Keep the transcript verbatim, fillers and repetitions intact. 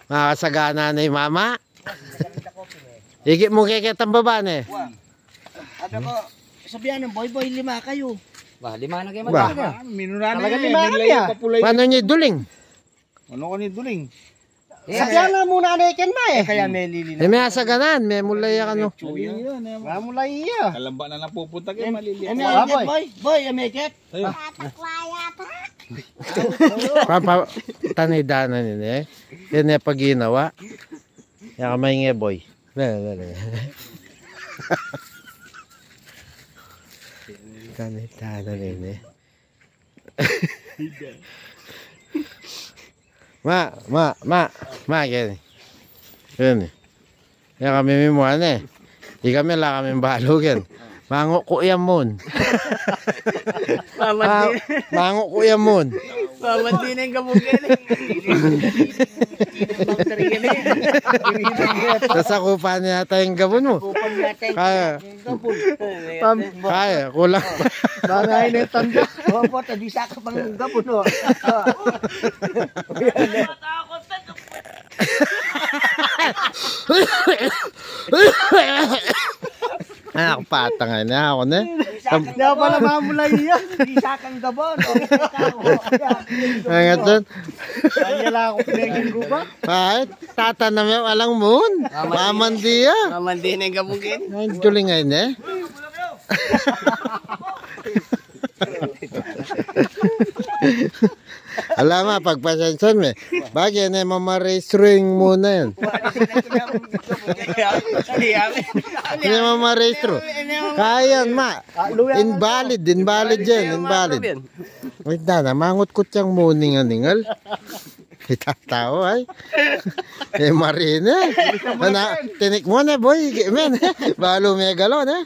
Makasagana ne i mama. Igit mu keketang baba ne. Ada ko, sabian nang boy-boy, lima kayu. Bah, lima na kayu. Bah. Talaga, minuna na talaga yan, lima na yan. Panu ne i duling? Anu ka ni duling? Sabian na mu na ne ken ma e. Kaya melili na. E, me asaganan, memulay ya kanu. Memulay ya. Kalamba na napupunta kay malili. Boy, boy, e meket. Ayun. Papa, tanidanan ini e. Yan e paginawa. Yan kamay nge, boy. Dali, dali. Tanidanan ini e. Ma, ma, ma, ma, keni. Keni. Yan kami mimuan e. Ikami ala kaming balu ken. Manguku ya mun. Mamandi. Manguku ya mun. Mamandi na ing gabun ken e. Sasakupan ne yata ing gabun mu. Sakupan ne yata ing gabun. Kaya. Kaya, kulang pa. Bagay na yung tanda. Opo, tabi sa ka pang gabon, o. Anak, patangay na aku ne. Nga pala mamulay iya. Di sa kang gabon, o. Angat dun. Kaya lang ako pinaging guba. Kahit tatanam yung alang mun. Mamandi ya. Mamandi na yung gabon ken. Ay, duling ay ne. Ala ma, pagpasensian me. Bagay ne, mamarestring muna yan. Ne mamarestro. Kaya yan, ma. Invalid, invalid yan, invalid. Wait na, na, mangutkut yang muning aningal. Itatao ay. E, marine. Ana, tinik mu ne, boy. Gi men. Balu me galon e.